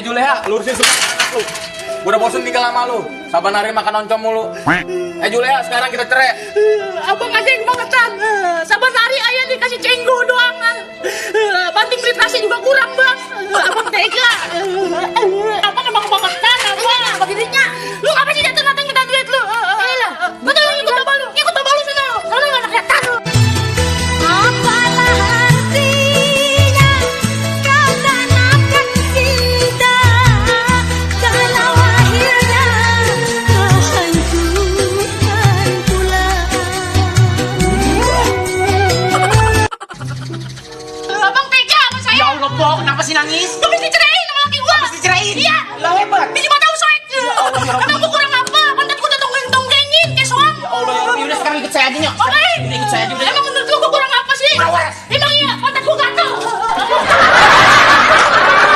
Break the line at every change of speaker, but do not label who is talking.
Juleha, lurusin semua lu. Gua udah bosen tinggal sama lu. Saban hari makan oncom mulu. Juleha, sekarang kita cerai.
Abang aja yang bangetan. Saban hari ayah dikasih cenggo doang. Banting beli nasi juga kurang, Bang. Abang tega. Abang emang bangetan, Abang. Apa dirinya? Lu ngapain sih datang-datang kita duit lu? Betul lu ikut abang lu. Ikut abang lu sana. Soalnya lu anak kelihatan lu.
Kenapa sih nangis?
Lu habis dicerain sama laki gua.
Habis dicerain?
Iya.
Lah hebat.
Biji